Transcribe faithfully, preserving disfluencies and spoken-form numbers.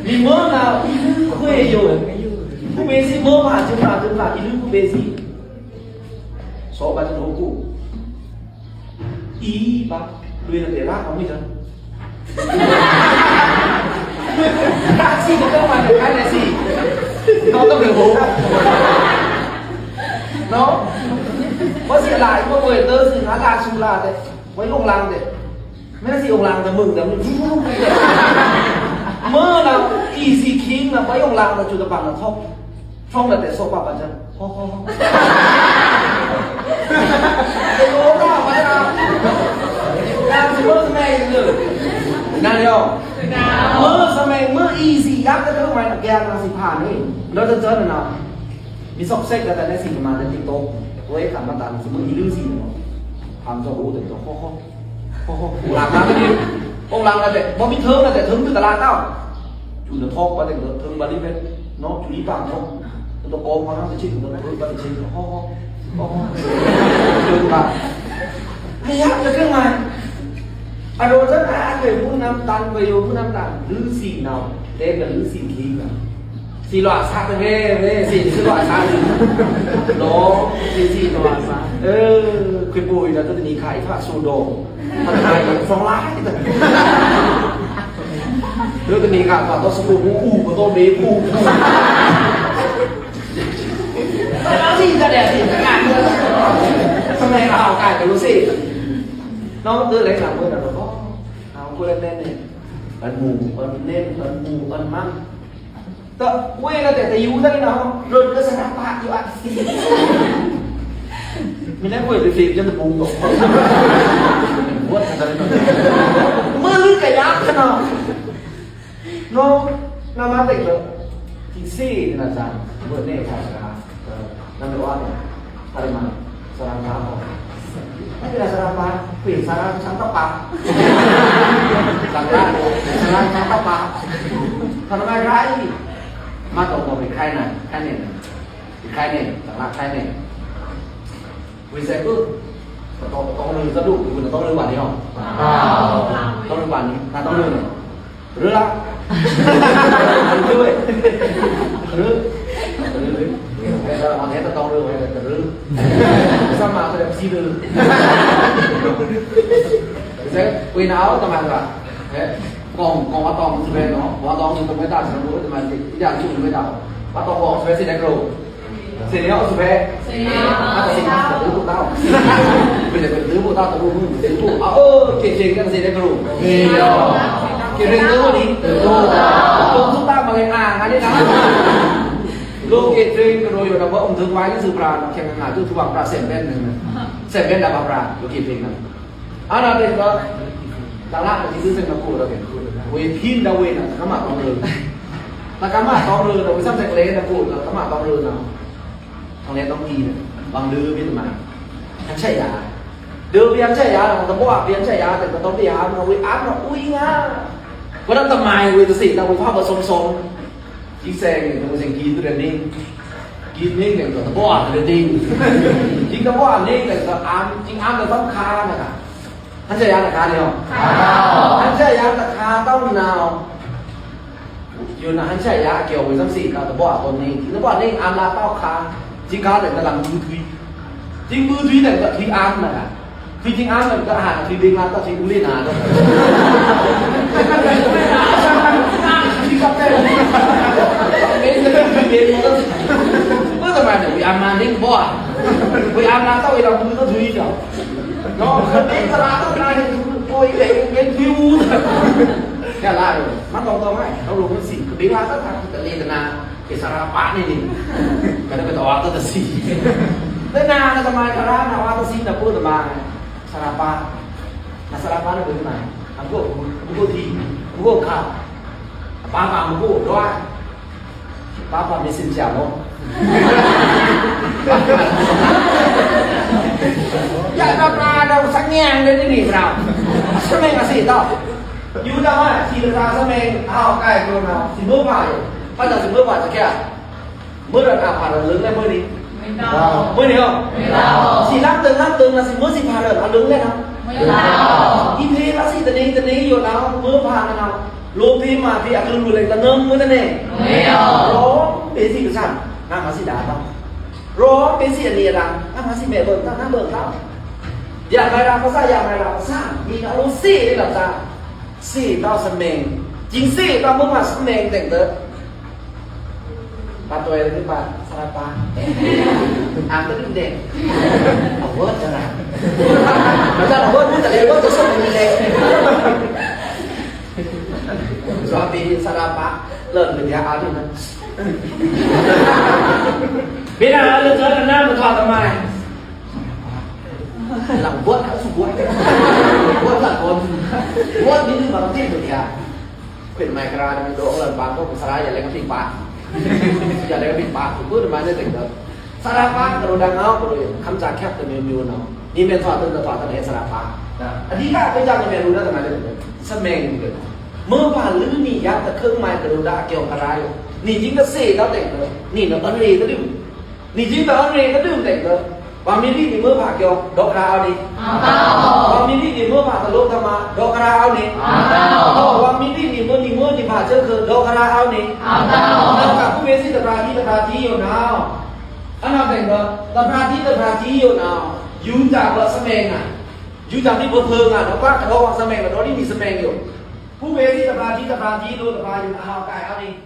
မီမွဲနၤ အီလွိခွေယို ကိုဗစ်စီ မွဲဖါ စွံဖါ စွံဖါ အီလွိကိုဗစ်စီ သော့ဘါတထိုးကို အီဘါ လွေးနတဲရာ အမွေးစံ တၢ်စီတကမန်တခါနဲ့စီ နောက်တော့ဘို့ နော် ဘာစီလာ ဘို့ဘို့ တစီ ငါလာဆူလာတဲ့ ဝဲ အိုင်လန်တဲ့ မင်းစီ အိုင်လန်တဲ့ မုန်တဲ့ မုန် မုန် နော် easy king နော် ဝဲ အိုင်လန်တဲ့ ကျူတပန်နော် ထောက် ထောက်တဲ့ သော့ပါပါချင် ဟော ဟော ဟော ဒီလိုတော့ မရဘူး။ ဒါဆို မင်းလို့ နားရော မင်း စမဲ မင်း easy ရတဲ့ မင်း ကဲ နားစီဖာနေ တော့ တော့ နော် မီးစော့စက် ကတည်းက စီမံတဲ့ TikTok ဝဲ ခါမတန် စမုန် အီလွိစီ နော် ဖမ်းစော့ ဟို တဲ့ ဟော ဟော ဟော ဟော အိုင်လန်တဲ့ အိုင်လန်တဲ့ မီး မီးထုံးတဲ့ ထုံး တလာတော့ ကျူနထောက်ပါတဲ့ ထုံး ပါလိမ့်မယ် နော် ကျူလီပန်းထောက် တော့ ကောင်းမှန်း တစ်ချက် တော့ ထုံး ပါတစ်ချက် ဟော ဟော ဟော ဟော ထုံး ပါ မရ တကယ်မ အရောစနာ အကဲ မုန်နမ်တန် ဝဲ ယို မုန်နမ်တန် လွိစီ နော် တဲက လွိစီ ကီး နော် စီလွားစားတဲ့ ဝဲ စီ စီလွားစားတယ် နော် စီ စီလွားစား အဲ ခွေပိုးရတာ တနည်းခါ အဖဆိုတော့ ဖတ်တာ ဖောင်းလိုက်တယ် ဒီတနည်းခါ ဖတ်တော့ စပိုးဘူး ဘူး ဘူး ဘူး ဘူး စီ တည်း စီ တည်း စမဲ အောက် ကဲ ကလို့ စီ နော် ဒီလဲ က မွေးတာတော့ အော် ကိုယ်လည်း နဲနဲ အန်မူ အန်နဲ အန်မူ အန်မန်း တဝေးလည်း တယူးတယ်နော် ရုပ်ကစနာပါယူအပ် မင်းလည်း ကိုယ်လည်း ဖေးပြန်တဲ့ ဘုံတော့ ဘုံတော့ မလွတ်ကြရခဏ နော် နမတဲ့တော့ ဒီစေး နစား ဘုံနဲ့ စားစား နမဝါတယ် ဟာဒီမှာ စားရမ်းပါပေါ့ အဲ့ဒါ စားရမ်းပါ ဖေး စားရမ်း စားတပါ စားရမ်း စားရမ်း စားတပါ ခဏမရိုင်း မတ်တော့ မပဲ ခိုင်းနေ ခိုင်းနေ ဒီ ခိုင်းနေ တလား ခိုင်းနေ ဝေးစဲ့ကို တော့ တော့ လို့ သတို့ ကို တော့ လို့ ပါနေအောင် တော့ လို့ ပါနေ တော့ လို့ နေ ရလား ရ ရ ရ အဲ့ဒါ အမေ တော့ လို့ ဝဲ ရ စမ်းမ ဆိုတဲ့ ပစည်းလို့ စဲ့ ဝေးနာ တမန်က ဟဲ့ ကောင်း ကောင်း ဝါတော် သူပဲ နော် ဝါတော် သူပဲ တတ် ဆိုတော့ တမန် ဒီ ဒီ သူပဲ တတ် ဝါတော် ကောင်း ဆိုတဲ့ စိတ်နဲ့ ကြိုး စိတ်နဲ့ သူပဲ စိတ်နဲ့ သူ့ကို တောင်း ဘယ်လို သူ့ကို တောင်း သူ့ကို သူ့ကို အော် ကဲ ကဲ ကဲ စိတ်နဲ့ ကြိုး ကဲ ကဲ သူ့ကို ဒီ သူ့ကို သူ့ကို တောင်း မလဲ အာ ငါ ဒီ တောင်း လို့ ကဲ ကဲ ကြိုး ရတော့ ဘာ အုံး သူ ဝိုင်း သူ ပြာ နော် ကဲ ငါ သူ့ သူ့ ပြာ ဆယ်ဘက် နဲ့ ဆယ်ဘက် ဒါ ပြာ လို့ ကဲ ကဲ နော် အဲ့ဒါတည်းက တလား ပစည်းသူစဲ့ နကိုတော့ ဝေးဖီး နဝေး နကမတောင်းလို့ နကမတောင်းလို့ ဝေးစမ်းစဲ့ ကလေး နကိုတော့ ကမတောင်းလို့ နော် ထောင်ထဲ တောင်းကြီး နဲ့ ဘင်ဒုး ပြီး တမန် ဟန်ချက်ရ ဒုး ပြီး ဟန်ချက်ရ တဘော ပြီး ဟန်ချက်ရ တဲ့ တော့ ပြီး ဟာ နဝေး အား နဝေး ငါ ဝေးတော့ တမန် ဝေး တစေ့ နဝေး ဖား ပစုံစုံ ကြီးစဲ့ ငယ် တမန် စဲ့ ကြီး သူ တဲ့ နေ ကြီး နေ ငယ် တော့ တဘော တဲ့ နေ ကြီး တဘော နေ ငယ် တော့ အမ် ကြီး အမ် တော့ ခါ နော် ဟန်ချက်ရ တခါ နော် ဟန်ချက်ရ တခါ တော့ နော် ယိုနာ ဟန်ချက်ရ ကဲ ဝေးစမ်းစဲ့ က တဘော တော့ နေ ကြီး တဘော နေ အမ် လာ တော့ ခါ ကြီး ခါ တဲ့ တလမ်း ဘူးထွီ ကြီး ဘူးထွီ တဲ့ တော့ ထွီ အမ် နော် ထွီ ကြီး အမ် နော် က ဟာ ထွီ ဘင်္ဂလား တော့ ထွီ ဦးလေး နာ တော့ ထွီ ကပ် တဲ့ မင်း ထွီ ဘင်္ဂလား တော့ ဘာသာမှန်တယ် ဝေး အမ် မ နေ ဘော ဝေး အမ် လာ တော့ ဝေး တော့ ဘူး တော့ ထွီ တော့ နော် မင်း သရ တော့ နာ နေ ဘူး ထွီ ဦး ရလာတော့ မတော်တော့ ငါ တော့ လို့ မစံး ဘင်္ဂလား တော့ တလေတနာ ကဲ စရာပါနေနေ ကတော့တော့ အဝါတသီး တနာ တမန် ကရာ နဝါတသီး နကို တမန် စရာပါ နစရာပါ နဘုမန် အကို အကိုဒီ အကိုခါ အပါပါ အကို တော့ ပါပါ မစင်ချာ နော် ရတာပါ တော့ စငင်း လည်း နေ ပြာ စမဲ က စီ တော့ ယူ တော့ စီ တခါ စမဲ အောက် ကဲ ကြိုး နော် စီ မိုး ပါ ရော ဘာသာ စီ မိုး ပါ တကယ် မွေးရတာ ဖာ ရ လင်း လဲ မွေး နေ မွေး နေ ရော စီ လမ်း တလမ်း တလမ်း စီ မွေး စီ ဖာ ရ လင်း လဲ နော် အီဖေး လမ်း စီ တနေ တနေ ယို နော် မွေး ဖာ နော် လိုပ်ဗေးမာန်ဗေးအကလုာ်လိုက်တနွံမွဲတနွံ ရောမ်ဗေးသီးကဆန် ငါမၤသီးဒါတဝ် ရောမ်ဗေးသီးအနီအဒါ ငါမၤသီးမဲဘိုင်တဝ် ငါဘိုင်တဝ် ယမၤဒါပစံး ယမၤဒါပစံး မီးနလိုသေလပ်ဒါ သေတဝ်သမဲင် ကျိန်သေတဝ်မွဲမၤသမဲင်တဲင်တဲ ပါတွဲပါ သရပါ အာ မဒုဒဲ အဝတ်တရာ မဒုအဝတ်မဒုအဝတ်တစမနီလဲ ဇွန်တီသရပါ လန်မဒုအာဒီန ဘိဒါအလဇွန်နမထွတ်တမိုင်း လဝတ်အစုဝတ် ဝတ်လဝတ် ဝတ်မဒုမၤတ့ၢ်မဒု ခွင့်မၢင်ကရာဒံး ဒို့အလန်ပၢင်ကို ကစရာယလဲကပိပါ ယလဲကပိပါ ဘုရားမနဲ့တဲ့တော့ သရပါကရိုဒါငေါကရို ခမ်းစာခက်တဲ့မျိုးမျိုးနော် ဒီမဲ့သွားတဲ့သွားတဲ့သရပါ အဓိက အကြောင်းနဲ့လူနဲ့တမန်တဲ့ သမဲင် မွဲဖါလွံၢ်နံၣ် ယပ်တခါမၢင်ကရိုဒါအကျော်ကရာယို နံၣ်ကြီးကစေတော့တဲ့ နံၣ်တော့အရေတဒု နံၣ်ကြီးတော့အရေတဒုတဲ့ ဝံမီးဒံးနံၣ်မွဲဖါကျော် ဒေါ်ကရာအဝ်န့ၣ် ဝံမီးဒံးနံၣ်မွဲဖါတလိုကမ ဒေါ်ကရာအဝ်န့ၣ် ဝံမီးဒံးနံၣ်မွဲနံၣ်မွဲနံၣ်ဖါချော်က ဒေါ်ကရာအဝ်န့ၣ် ဒေါ်ကရာ ခုပေသီးတဖျါသီးတဖျါသီးယိုနော် အနာတဲ့တော့ တဖျါသီးတဖျါသီးယိုနော် ယူဒါကသမဲင်နာ ယူဒါမီးဘိုင်ဖုံငါ ဒီးကွာကဒီးသမဲင်နာ ဒီးဒီမီးသမဲင်ယို ခုပေသီးတဖျါသီးတဖျါသီးတဖျါယိုနော် အဟောက်ကိုက်အဝ်န့ၣ်